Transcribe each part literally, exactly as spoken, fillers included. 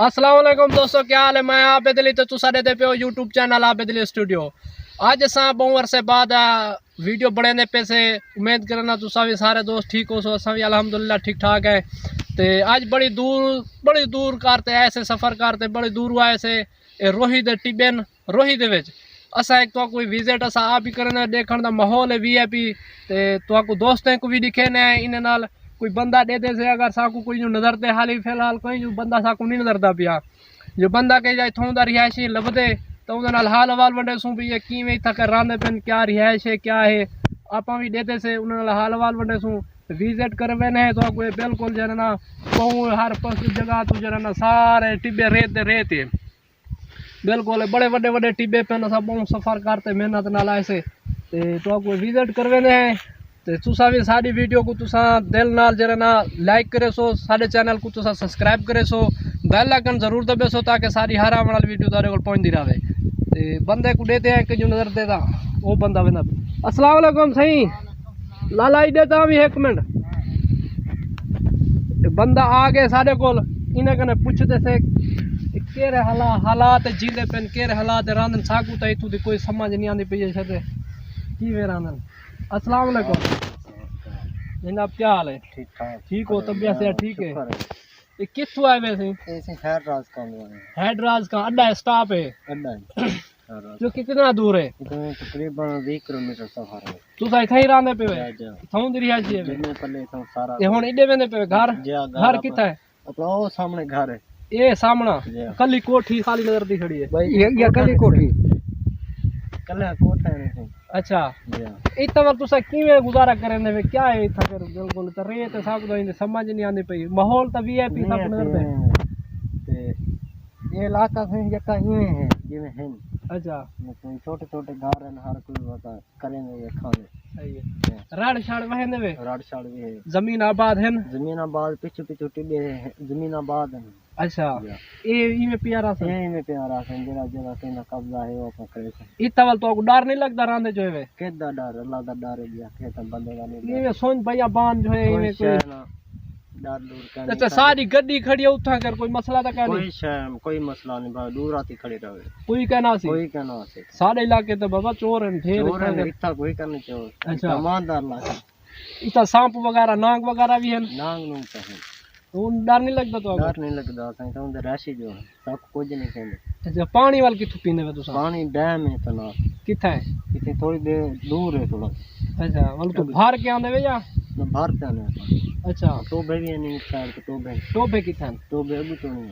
السلام علیکم دوستو، کیا حال ہے؟ میں عابد علی تے تساں ݙیہدے پئے ہو یوٹیوب چینل عابد علی سٹوڈیو۔ اڄ اساں ٻہوں عرصے بعد، آ، ویڈیو بݨیندے پئے سے۔ امید کرنا تساں وی سارے دوست ٹھیک ہوسو، اساں وی الحمدللہ ٹھیک ٹھاک ہیں۔ تے اڄ بڑی دور، بڑی دور کر تے آئے سے، سفر کر تے بڑی دوروں آئے سے۔ اے روہی دے ٹٻے ہن، روہی دے وچ اساں ہک تہاکوں وزٹ اساں آپ ہی کرݨے، ݙیکھݨ دا ماحول ہے وی آئی پی۔ تے تہاکوں دوستیں کوں وی ݙکھیندے ہیں، انہاں نال کوئی بندہ ݙیہدے سے، اگر ساکوں کوئی جو نظر تے حالی فی الحال کوئی جو بندہ ساکوں نہیں نظردا پیا۔ جو بندہ کہیں جا اتھوں دا رہائشی لبھدے تاں انہاں نال حال احوال ونڈیسوں بھی اے کیویں اتھاں کر رہندے پن، کیا رہائش ہے، کیا ہے۔ آپاں وی ݙیہدے سے، انہاں نال حال احوال ونڈیسوں، وزٹ کرویندے ہیں تہاکوں۔ اے بالکل جیڑھا نا ٻہوں ہر پاس جگہ توں جیڑھا نا سارے ٹٻے ریت دے ریت ہے۔ بالکل، بڑے وݙے وݙے ٹٻے پن، اساں ٻہوں سفر کر تے محنت نال آئے سے۔ تے تہاکوں وزٹ کرویندے ہیں۔ تے تساں وی ساݙی ویڈیو کوں تساں دل نال جیڑھا نا لائک کریسو، ساݙے چینل کوں تساں سبسکرائب کریسو، بیل آئیکن ضرور دبیسو تاکہ ساݙی ہر آوݨ والی ویڈیو تہاݙے کول پہنچدی رہے۔ تے بندے کوں ݙیہدے ہیں کہ جو نظر ݙے تاں او بندہ ویندا پیا۔ السلام علیکم سائیں، لالا جی ݙیہدے تاں وی ہک منٹ۔ تے بندہ آ ڳئے ساݙے کول، انہاں کنے پچھدے سے کہ کیڑھے حالا-، حالات جیندے پن، کیڑھے حالات رہندن، ساکوں تاں اتھوں دی کوئی سمجھ نہیں آندی پئی ہے، شتے کیویں رہندن۔ السلام علیکم جناب، کیا حال ہے؟ ٹھیک ٹھاک۔ ٹھیک ہو؟ طبیعت صحت ٹھیک ہے؟ شکر ہے۔ اے کتھوں آئے وے سی؟ اے سی حیدراز کاں آئے ہیں۔ حیدراز کاں اڈا ہے، سٹاپ ہے؟ اڈا ہے۔ حیدراز جو کتنا دور ہے؟ اتنے تقریباً ویہہ کلومیٹر سفر ہے۔ تساں اتھاں ہی رہندے پئے ہو؟ جی، جی۔ اتھاں دی رہائشی ہے؟ جی، میں پہلے اتھاں سارا اے ہݨ ایݙے ویندے پئے ہو؟ گھر، جی ہاں، گھر گھر کتھاں ہے؟ اپݨا او سامݨے گھر ہے۔ اے سامݨا؟ جی ہاں۔ کلی کوٹھی خالی نظر دی کھڑی ہے۔ بھائی، یہ، یہ کلی کوٹھی۔ کلہ کوٹھا ہے نہیں۔ اچھا۔ جی ہاں۔ اتھاں ول تساں کیویں گزارا کریندے وے؟ کیا ہے اتھاں کر بالکل تاں ریت ہے، ساکوں تاں ایندی سمجھ نہیں آندی پئی۔ ماحول تاں وی آئی پی ساکوں نظر پئے۔ تے اے علاقہ سئیں یکا ایویں ہے جیویں ہن۔ اچھا۔ چھوٹے چھوٹے گھر ہن، ہر کوئی وتا کریندے وے کھاندے۔ صحیح ہے۔ ہاں۔ رڑ شڑ وہندے وے؟ رڑ شڑ وی ہے۔ زمین آباد ہن؟ زمین آباد پچھو پچھو ٹبے ہیں، زمین آباد ہن۔ اچھا۔ جی۔ اے ایویں پیارا سن؟ اے ایویں پیارا سن، جیڑھا، جیڑھا کہیں دا قبضہ ہے، او اپݨا کرے سن۔ اتھاں ول تہاکوں ڈر نہیں لڳدا رہندے جو ہے؟ کس دا ڈر؟ اللہ دا ڈر ہے جی، آکھے تاں بندے دا نہیں ڈر۔ ایویں سنج بیابان جو ہے، کوئی ایویں کوئی شے نہ۔ ڈر ڈر کائنی۔ اچھا، ساری گڈی کھڑی ہے اتھاں کر، کوئی مسئلہ تاں کائنی؟ کوئی شے، کوئی مسئلہ نہیں، بس دور آتی کھڑی رہے۔ کوئی کہنا سی؟ کوئی کہنا سی۔ ساݙے علاقے تے بابا چور ہن، ڈھیر چور ہن، اتھاں۔ اتھاں کوئی کہنا چور۔ اچھا۔ ایماندار علاقہ۔ اتھاں سانپ وغیرہ، نانگ وغیرہ وی ہن؟ نانگ نونگ تاں ہن۔ ہݨ ݙر نہیں لڳدا تہاکوں؟ ݙر نہیں لڳدا، اساں تاں اوندے رہائشی جو ہن، ساکوں کجھ نہیں کہندے۔ اچھا، پاݨی ول کتھوں پیندے وے تساں؟ پاݨی ڈیم ہے اتھاں نال۔ کتھاں ہے؟ اتھاں تھوڑی دیر دور ہے تھوڑا۔ اچھا، ول توں بھر کے آندے وے یا؟ نہ، بھر تے آندے اساں۔ اچھا۔ ٹوبھے وی ہن، سائیڈ تے ٹوبھے۔ ٹوبھے کتھاں ہن؟ ٹوبھے اڳوں توں ہن۔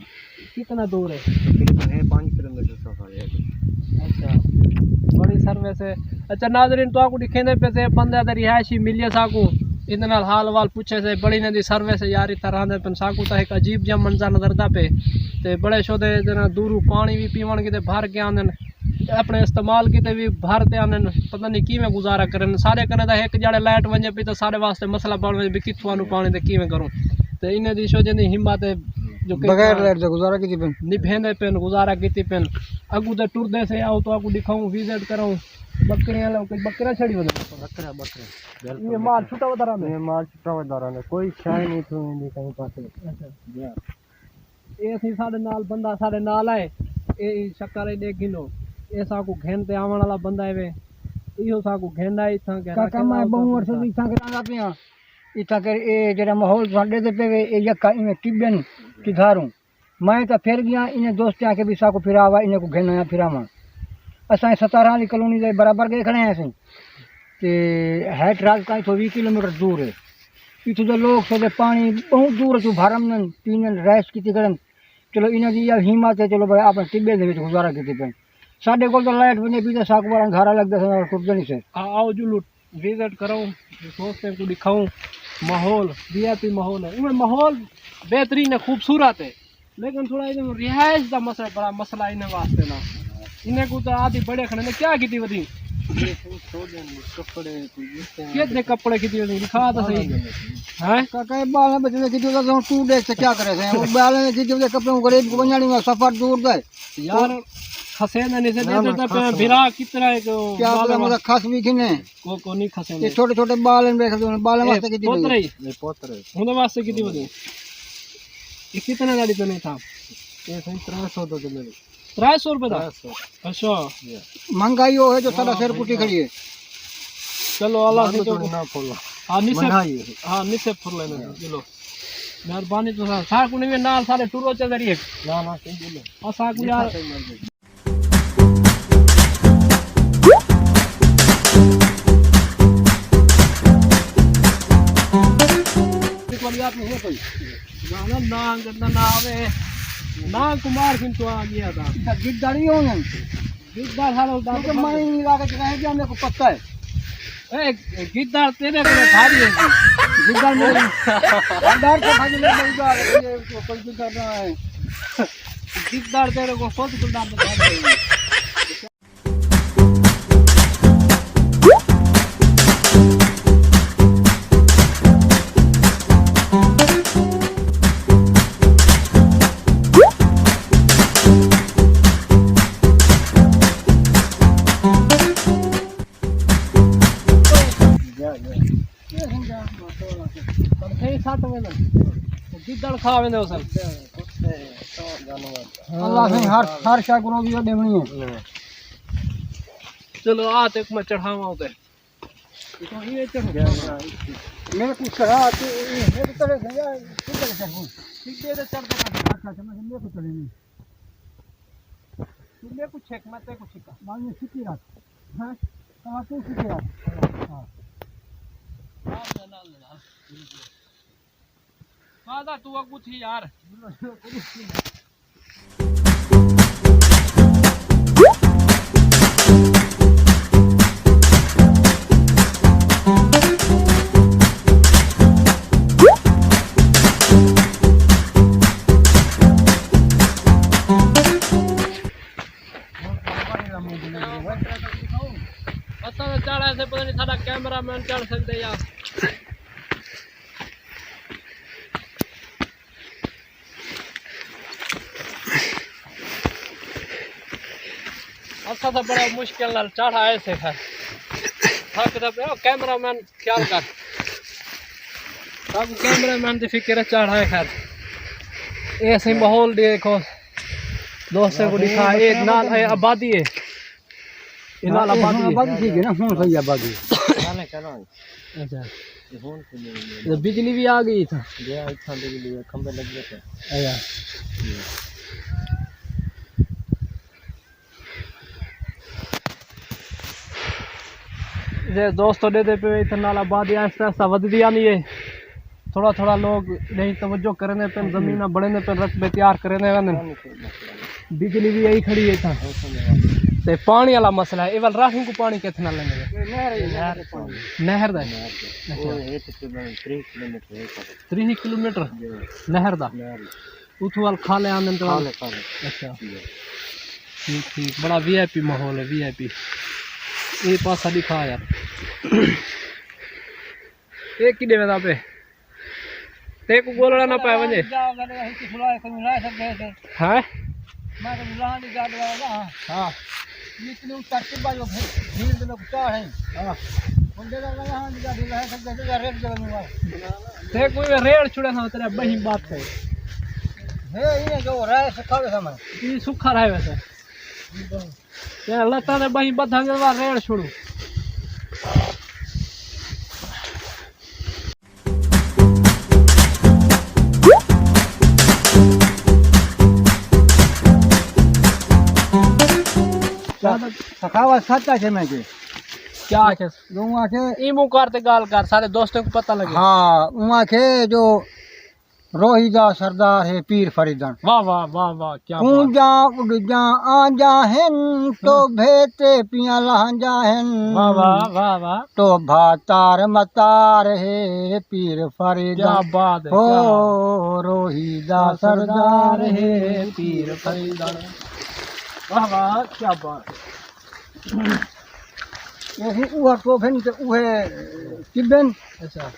کتنا دور ہے؟ تقریباً ہے پنج کلومیٹر سفر ہے۔ اچھا، بڑی سروس ہے۔ اچھا ناظرین، تہاکوں ݙکھیندے پئے سے بندے تے رہائشی ملے ساکوں، ایندے نال حال احوال پچھے سے، بڑی انہاں دی سروس ہے یار، اتھاں رہندے پن۔ ساکوں تاں ہک عجیب جیہا منظر نظر دا پئے تے بڑے شودے جنہاں دوروں پاݨی وی پیوݨ کیتے بھر کے آندن۔ اپݨے استعمال کیتے وی بھر تے آندن، پتہ نہیں کیویں گزارا کرن۔ ساݙے کنے تاں ہک جاڑے لائٹ ونڄے پئی تاں ساݙے واسطے مسئلہ بݨ ونڄے بھی کتھوں آنوں پاݨی تے کیویں کروں۔ تے انہیں دی شو جیندی ہمت ہے جو کہ بغیر لائٹ دے گزارا کیتی پن۔ نبھیندے پن، گزارا کیتی پن۔ اڳوں تے ٹردے سے، آؤ تہاکوں ݙکھاؤں، وزٹ کراؤں۔ ٻکریاں لو، کوئی ٻکرا چھڑی ودے۔ ٻکرا، ٻکرا۔ بالکل۔ یہ مال چھٹا ودا رہندے؟ یہ مال چھٹا ودا رہندے، کوئی شے نہیں تھیندی کہیں پاسے۔ اچھا۔ جی ہاں۔ اے سی ساݙے نال بندہ ساݙے نال آئے، اے شکر اے ݙیکھ گھنو، اے ساکوں گھن تے آوݨ والا بندہ اے وے، ایہو ساکوں گھن آئے اتھاں کے کاکا۔ میں ٻہوں عرصے توں اتھاں کے رہندا پیاں، اتھاں کے اے جیڑھا ماحول تساں ݙیہدے پئے وے، اے یکا ایویں ٹبن کدھاروں۔ میں تاں پھر ڳیاں، انہیں دوستیں آکھے بھی ساکوں پھراوا، انہیں کوں گھن آیاں پھراوݨ۔ اساں ستارہ والی کالونی دے برابر ڳئے کھڑے ہیں سئیں۔ تے ہیٹراز کاں اتھوں ویہہ کلومیٹر دور ہے۔ اتھوں دے لوگ سودے پاݨی ٻہوں دور توں بھر آندن، پیندن، رہائش کیتی کھڑن۔ چلو انہاں دی اے ہمت ہے، چلو بھائی اپݨے ٹبے دے وچ گزارا کیتی پن۔ ساݙے کول تاں لائٹ ونڄے پئی تاں ساکوں بڑا اندھارا لڳدا، ساݙے نال ٹردے نہیں سے۔ آ-، آؤ جلو وزٹ کراؤں، دوستیں کوں ݙکھاؤں، ماحول وی آئی پی ماحول ہے، ایویں ماحول بہترین ہے، خوبصورت ہے۔ لیکن تھوڑا انہاں رہائش دا مسئلہ، بڑا مسئلہ انہاں واسطے نا۔ انہاں کوں تاں آدھی بڑے کھڑے نے، کیا کیتی ودی؟ کپڑے، کس دے کپڑے کیتی ودی؟ دکھا تاں صحیح۔ ہیں؟ کاکا، اے ٻالیں بچے کیتی ودی، ہݨ توں ݙیکھ تے کیا کرے سے؟ او ٻالیں کیتی ودی کپڑے، غریب کوں ونڄݨ ہی سفر دور دا ہے۔ یار، کھسے نہ نہیں سے، نہ، نہ، تے پھر بھرا کتنا ہے کہ کیا ٻالیں پتہ مطلب کھس وی گھنے۔ کو، کو نہیں کھسے اے نے۔ چھوٹے چھوٹے ٻال ہیں، ویکھ دے، ٻالیں اے واسطے کیتی پوترے ودی۔ اے پوترے۔ ہݨ واسطے کیتی ودی۔ اے کتنے دا ݙتے نے تھا؟ اے سائیں ترے سو دا دے میرے۔ ترے سو روپے دا؟ ترے سو۔ اچھا۔ جی۔ مہنگائی او ہے جو ساݙا سر کٹی کھڑی ہے۔ چلو، اللہ سائیں تو نہ پھول۔ ہاں، نسے، مہنگائی ہے۔ ہاں، نسے پھول لینا۔ ہاں۔ چلو۔ مہربانی تو سا، سا کو نہیں نال سارے ٹورو چل رہی ہے۔ نہ، نہ، صحیح بولو۔ اور سا کو یار۔ نہ، نہ، نہ، نہ آوے۔ نہ کمار سنگھ تو آ گیا تھا۔ گدڑ ہی ہونے۔ گدڑ سارا ادھر کیونکہ میں ہی علاقے چ رہ گیا، میرے کو پتہ ہے۔ اے، گدڑ تیرے کو ساری ہے۔ گدڑ میرے ڈر سے بھاگی لے گئی، یہ کوئی گدڑ نہ ہے۔ گدڑ تیرے کو خود گدڑ بتا دے۔ گدڑ کھا ویندے ہو سن۔ اللہ سائیں ہر، ہر شے کوں روزی ݙیوݨی ہے۔ چلو، آ تے میں چڑھاواں اتے۔ میرے کو چڑھا، تو میرے کو چڑھے گیا، کدھر چڑھوں؟ سیدھے تے چڑھ کے اچھا، اچھا، میں میرے کو چڑھے نہیں۔ تو میرے کو چھک، میں تیرے کو چھکا۔ میں یہ سیدھی رات۔ ہاں؟ ہاں، تو سیدھی رات۔ ہاں۔ فاضل، تو اڳوں تھی یار۔ اساں تاں چڑھ آئے سے، پتہ نہیں ساݙا کیمرہ مین چڑھ سڳدے یا۔ اساں تاں بڑا مشکل نال چڑھ آئے سے، خیر۔ تھک تاں پئے، او کیمرہ مین خیال کر۔ سب کیمرہ مین دی فکر ہے، چڑھ آئے خیر۔ اے سئیں ماحول ݙیکھو۔ دوستاں کوں ݙکھا، اے نال اے آبادی ہے۔ اے نال آبادی ہے۔ آبادی تھی گئی نا، ہݨ صحیح آبادی ہے۔ اچھا۔ تے بجلی بھی آ گئی اتھاں؟ جی، اتھاں بجلی ہے، کھمبے لڳے پئے۔ اچھا۔ جے دوستو ݙیہدے پئے، اتھاں نال آبادی آہستہ آہستہ ودھدی آندی ہے۔ تھوڑا تھوڑا لوگ ݙے توجہ کریندے پن، زمیناں بݨیندے پن، رقبے تیار کریندے ویندن۔ بجلی بھی آئی کھڑی ہے اتھاں۔ تے پاݨی والا مسئلہ ہے، اے ول راہیں کوں پاݨی کتھاں نال لنگھے؟ نہر دا ہے؟ نہر دا ہے۔ اچھا۔ تریہہ کلومیٹر؟ جی۔ نہر دا؟ نہر دا۔ اتھوں ول کھالے آندن تے ول؟ کھالے، کھالے۔ اچھا۔ جی۔ ٹھیک، ٹھیک۔ بڑا وی آئی پی ماحول ہے، وی آئی پی۔ اے پاسا ݙکھا یار۔ اے کݙے ویندا پئے؟ تیکوں ڳولݨا نہ پئے ونڄے۔ ہیں؟ ہاں۔ تیکوں ریڑھ چھڑے نا، تیرا بہی بات ہے۔ ہے، یہ جو رائے سکھا ویسا میں۔ یہ سکھا رائے ویسا۔ یہ لتاں دے بہی بدھا دے بعد ریڑھ چھڑو۔ سخاوت سچ آکھے میں کہ۔ کیا آکھے؟ اوں آکھے ایں منہ کر تے ڳالھ کر، سارے دوستاں کوں پتہ لڳے۔ ہاں، اوں آکھے جو روہی دا سردار ہے پیر فریدݨ۔ واہ، واہ، واہ، واہ، کیا بات۔ اونجاں اݙجاں آنجاں ہن، ٹوبھے تے پیاں لہنجاں ہن۔ واہ، واہ، واہ، واہ۔ ٹوبھا تار متار ہے پیر فریدݨ۔ کیا بات ہے، ہو، کیا بات۔ روہی دا سردار ہے پیر فریدݨ۔ واہ، واہ، کیا بات ہے۔ اے اوہا ٹوبھے تے اوہے ٹبھے۔ اچھا۔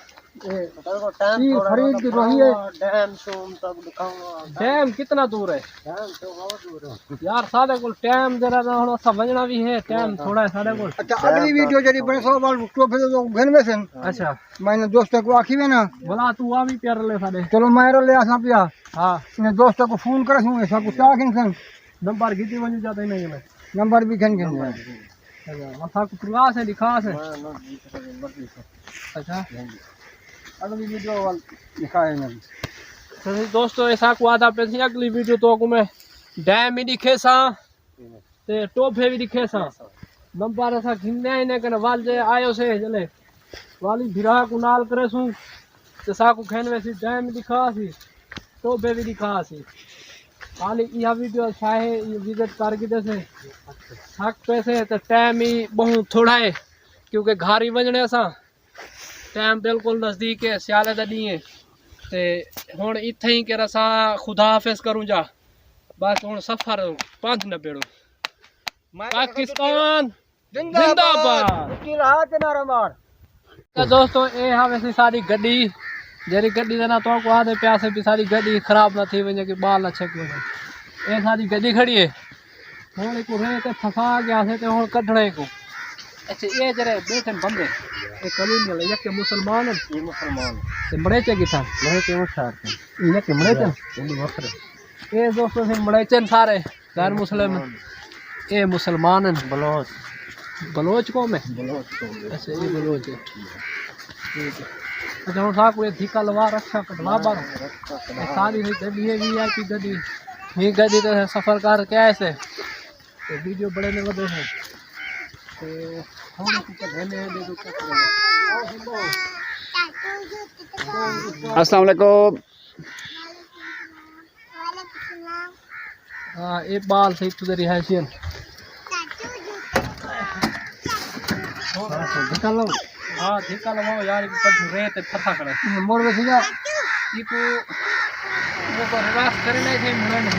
ٹائم تھی تھوڑا فرید بہت دی روہی ہے۔ ڈیم شوم تک دکھاؤں گا۔ ڈیم کتنا دور ہے؟ ڈیم تو بہت دور ہے۔ یار، ساݙے کول ٹائم ذرا نہ ہونا، اساں ونڄݨا وی ہے، ٹائم ہاں۔ تھوڑا ہے ساݙے کول۔ اچھا، اگلی ویڈیو جیڑھی بݨے سو وال ٹوپے دے ٹوپے گھن ویسن۔ اچھا۔ میں انہیں دوستاں کوں آکھی وینا۔ بلا توں آ وی پیار لے ساݙے۔ چلو، میں رلے آساں پیا۔ ہاں۔ انہیں دوستاں کوں فون کرسوں، اساں کوں چا گھنسن۔ نمبر گھدی ونڄو جاتے نہیں میں۔ نمبر بھی گھن گھن۔ نمبر۔ اچھا، اساں کوں پرواہ سے، لکھا سے۔ میں نہ جی سکدے، مرضی سے۔ اچھا۔ ہاں جی۔ اگلی ویڈیو وال لکھا ہے نا۔ تو دوستو، اساں کوں آہدا پیا سی اگلی ویڈیو تہاکوں میں ڈیم ہی ݙکھیساں تے ٹوبھے وی ݙکھیساں۔ نمبر اساں گھندے آئے نے کنے ول جے آئے ہوسے جلے والی بھرا کوں نال کریسوں تے ساکوں گھن ویسی، ڈیم ݙکھاسی، ٹوبھے وی ݙکھاسی۔ خالی ایہا ویڈیو ساہے وزٹ کر گھدے سے، تھک پئے سے تے ٹائم ہی ٻہوں تھوڑا ہے، کیونکہ گھر ہی ونڄݨے اساں۔ ٹائم بالکل نزدیک ہے، سیالے دا ݙینہہ ہے۔ تے ہݨ اتھائیں کہ اساں خدا حافظ کروں جا، بس ہݨ سفر پندھ نبیڑوں۔ پاکستان زندہ زندہ باد۔ باد۔ مٹی لہا تے نعرہ مار۔ تے دوستو، اے ہا ویسی ساݙی گݙی، جیڑھی گݙی دا ناں تہاکوں آہدے پیا سے بھی ساݙی گݙی خراب نہ تھی ونڄے، کہ ٻال نہ چھک ونڄے۔ اے ساݙی گݙی کھڑی ہے۔ ہݨ ایکوں ریت تے پھسا ڳیا سے تے ہݨ کڈھݨے ایکوں۔ اچھا، اے جیڑھے ٻیٹھن بندے، اے کالونی والے، یکے مسلمان ہن۔ اے مسلمان۔ تے مڑیچے کتھاں؟ مڑیچے او شہر تے۔ اے یکے مڑیچے؟ اے وکھرے۔ اے دوستو، سن مڑیچے سارے۔ غیر مسلم۔ اے مسلمان ہن۔ بلوچ۔ بلوچ قوم ہے؟ بلوچ قوم ہے۔ اچھا، اے بلوچ ہے۔ ٹھیک ہے۔ اچھا، ہݨ ساکوں اے دھکا لوا، رکشہ کڈھوا ٻاہر۔ رکشہ کڈھوا۔ اے ساری ہی گݙی ہے، وی آئی پی گݙی۔ ہی گݙی تے سفر کر کے آئے سے۔ تے ویڈیو بݨے نے ودے سے۔ تے ہݨ اسی کڈھے نے دے دو۔ السلام علیکم۔ ہاں، اے ٻال سئیں اتھوں دے رہائشی ہن۔ دھکا لو۔ ہاں، دھکا لواؤ یار، ایکوں کڈھوں، ریت تے پھسا کھڑا ہے۔ مڑ ویسی جا۔ ایکوں، ایکوں ریورس کرے نہ، اتھے مڑے نہ۔